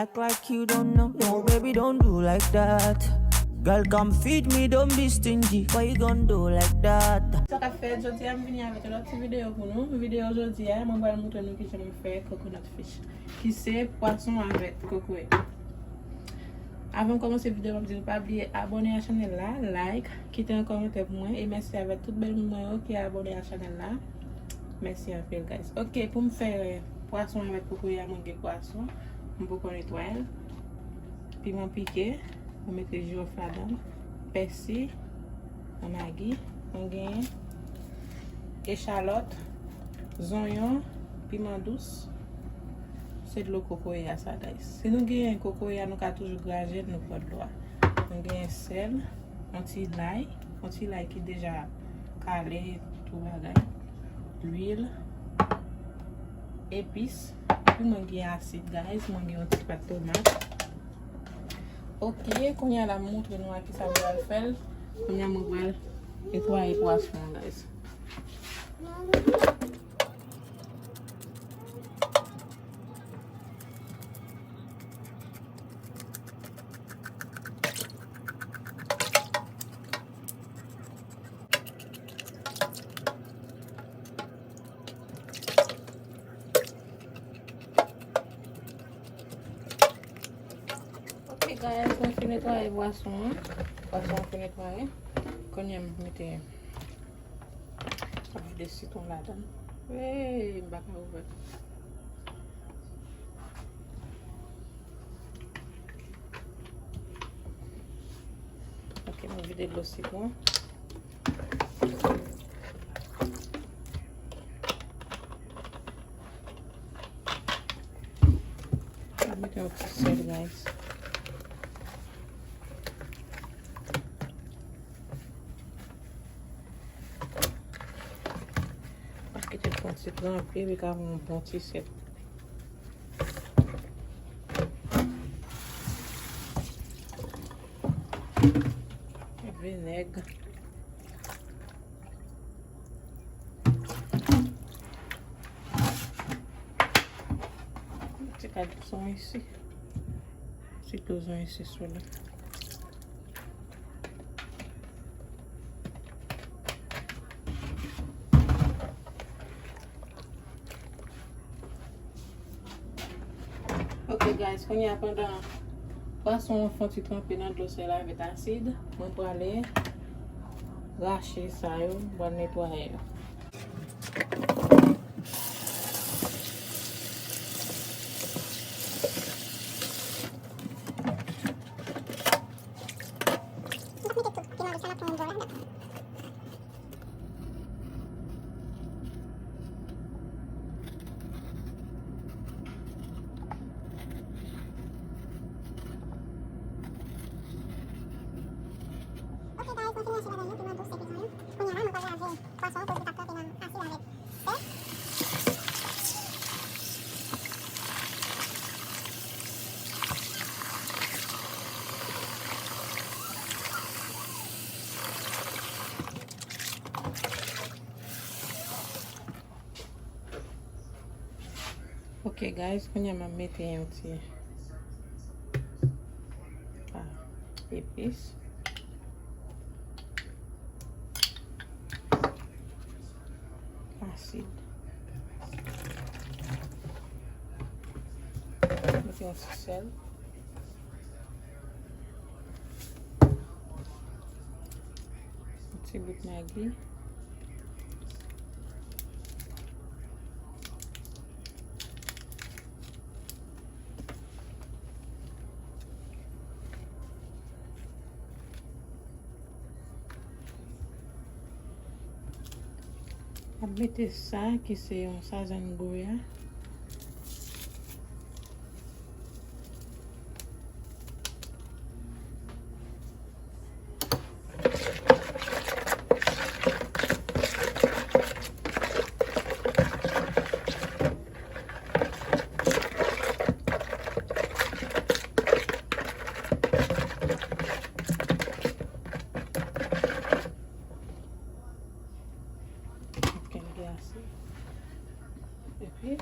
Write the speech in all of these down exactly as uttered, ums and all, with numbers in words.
Act like you don't know. No, baby, don't do like that. Girl, come feed me, don't be stingy. Why you gon' do like that? Sa k ap fèt? Jodi a m vini avèk yon lòt ti videyo pou nou. Videyo jodi a, mwen pral montre nou kijan mwen fè coconut fish, ki se pwason avèk kokoye. Avan m kòmanse videyo, m ap di nou pa bliye abòne a chanèl la, like, kite yon kòmantè pou mwen, e mèsi avèk tout bèl moun mwen yo ki abòne a chanèl la. Mèsi anpil, guys. Ok, pou m fè pwason avèk kokoye a, mwen gen pwason m poko netwaye l, piman pike, mwen mete jiwòf ladan l, pèsi, mwen magi, mwen gen echalòt, zonyon, piman dous. Se dlo kokoye a sa, guys. Si nou genyen kokoye a, nou ka toujou graje l, nou pran dlo a. Mwen genyen sèl, yon ti lay, yon ti lay ki deja kale, tout bagay. Lwil, epis. Epi mwen gen asid, guys. Mwen gen yon ti pat tomat. Ok, kounye a la m montre nou a kisa m pral fè l. Kounye a mwen pral netwaye pwason an, guys. Ok, guys, mwen fin netwaye pwason an. Pwason an fin netwaye. Kounye a m mete, m ap vide sitwon ladan l. Hey, m pa ka ouvè. Ok, mwen vide dlo sitwon. Mwen mete yon ti sèl, guys. Pa kite l fon ti tranpe, li ka yon bon ti sèl. Vinèg. Ti kal sou isi. Ti kozon isi sou li. Ok, guys, kounye a pandan pwason an fon ti tranpe nan dlo sèl avèk asid, mwen prale rache sa yo, mwen pral netwaye yo. Ok, guys, mwen fin rache ladan yo, piman dous epi zonyon. Kounye a la, mwen pral lave pwason an pou li pa tranpe nan asid avèk sèl. Ok, guys, kounye a m ap mete yon ti, ah, epis. Asid. Mete yon ti sèl. Yon ti bout magi. M ap mete sa ki se yon sazann goya. Ok, m glase. Epi,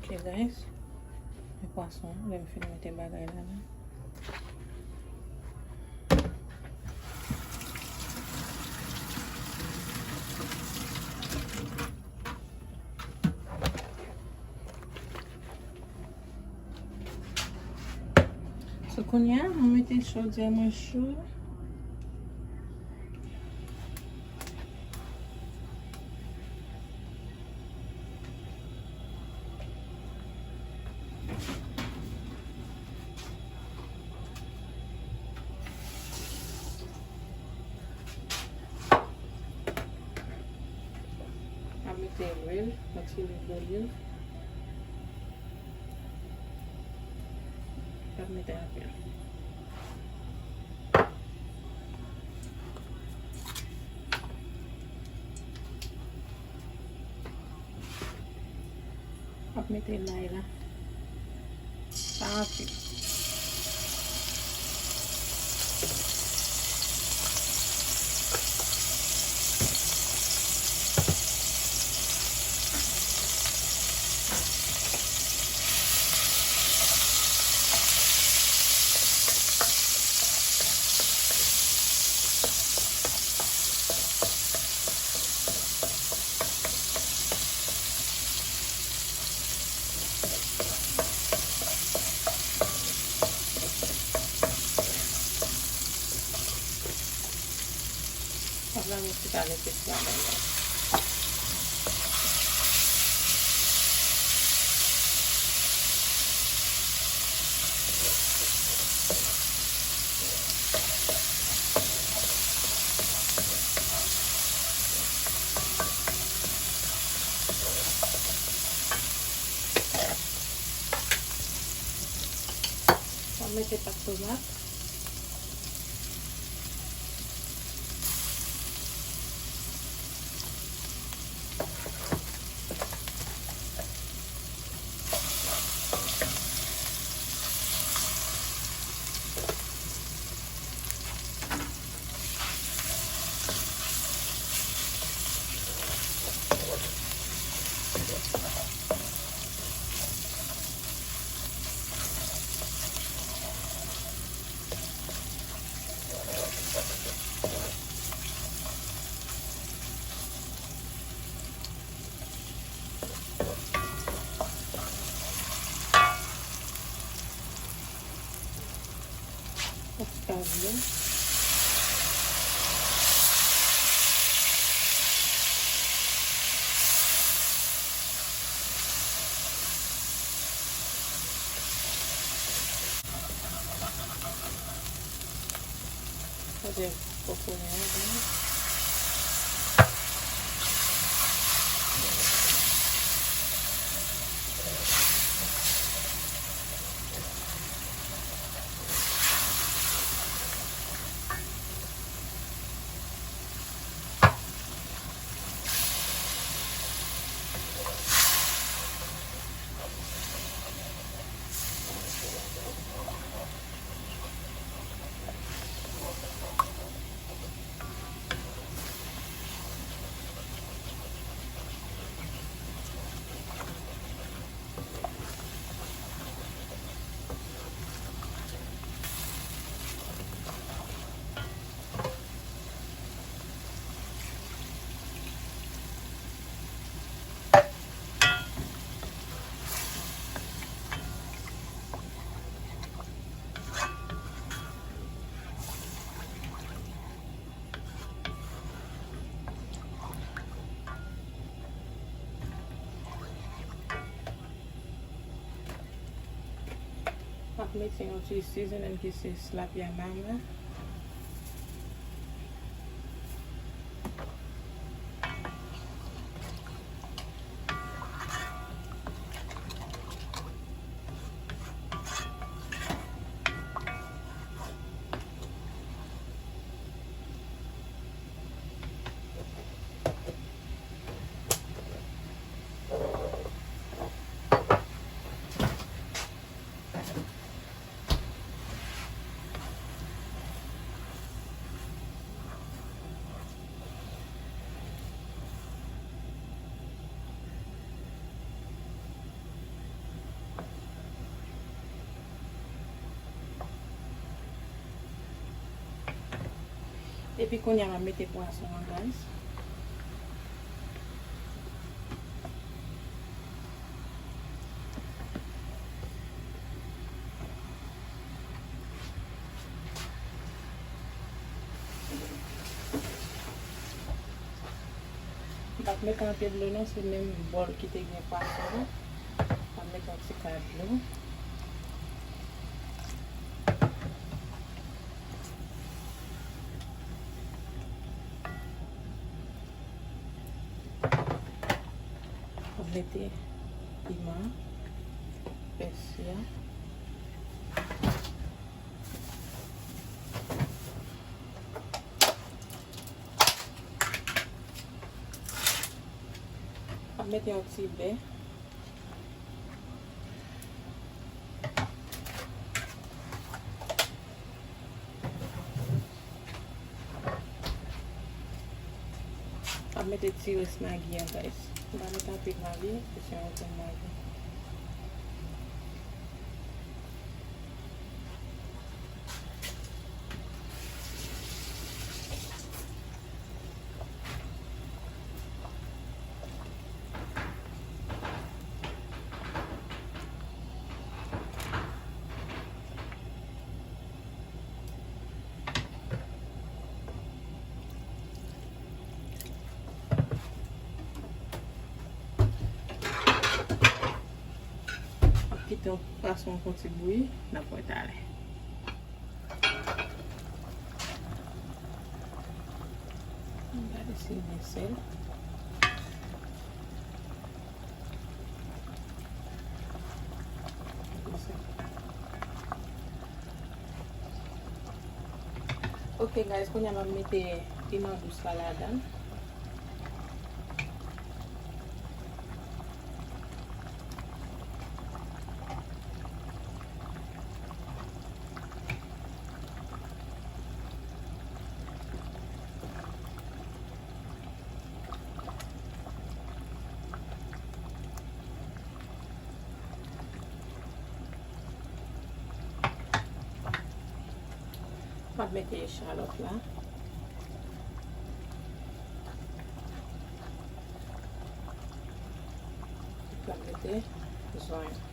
Ok, guys. Men pwason an, lè m fin mete bagay la, la. So, kounye a, mwen mete chodyè mwen cho. M ap mete lwil, yon ti lwil doliv. M ap mete anpil. M ap mete lay la. Pa anpil. M ap lage yon ti kal epis ladan l. M ap mete pat tomat. Oktav yo. Kote kokoye an vini. M ap mete yon ti seasoning ki se tilapia mama. Epi kounye a m ap mete pwason an, guys. M p ap mete anpil dlo non, se menm bòl ki te gen pwason an. M ap mete yon ti kal dlo. M ap mete piman, pèsi a. M ap mete yon ti bè. M ap mete ti rès magi an, guys. M pa mete anpil magi, se yon grenn magi. Kite pwason an fè yon ti bouyi, n ap wè talè. Gade si l gen sèl. Ok, guys, kounye a m ap mete piman dous la ladan l. M ap mete echalòt la. M ap mete zonyon.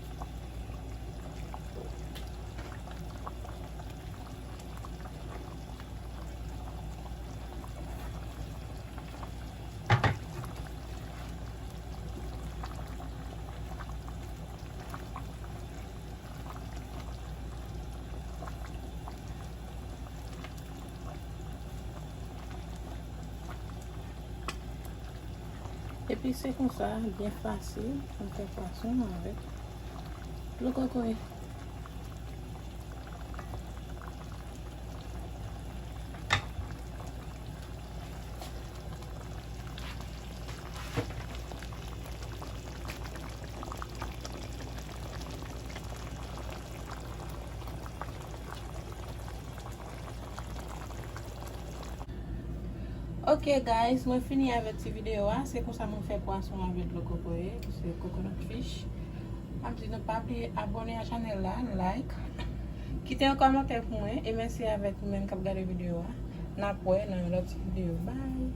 Epi se konsa, byen fasil, pou n fè pwason avèk dlo kokoye. Ok guys, mwen fini avèk ti videyo a. Se konsa mwen fè pwason avèk dlo kokoye, se coconut fish. M ap di nou pa bliye abòne a chanèl la, like, kite yon kòmantè pou mwen, e mèsi avèk ou menm k ap gade videyo a. N ap wè nan yon lòt ti videyo. Bye!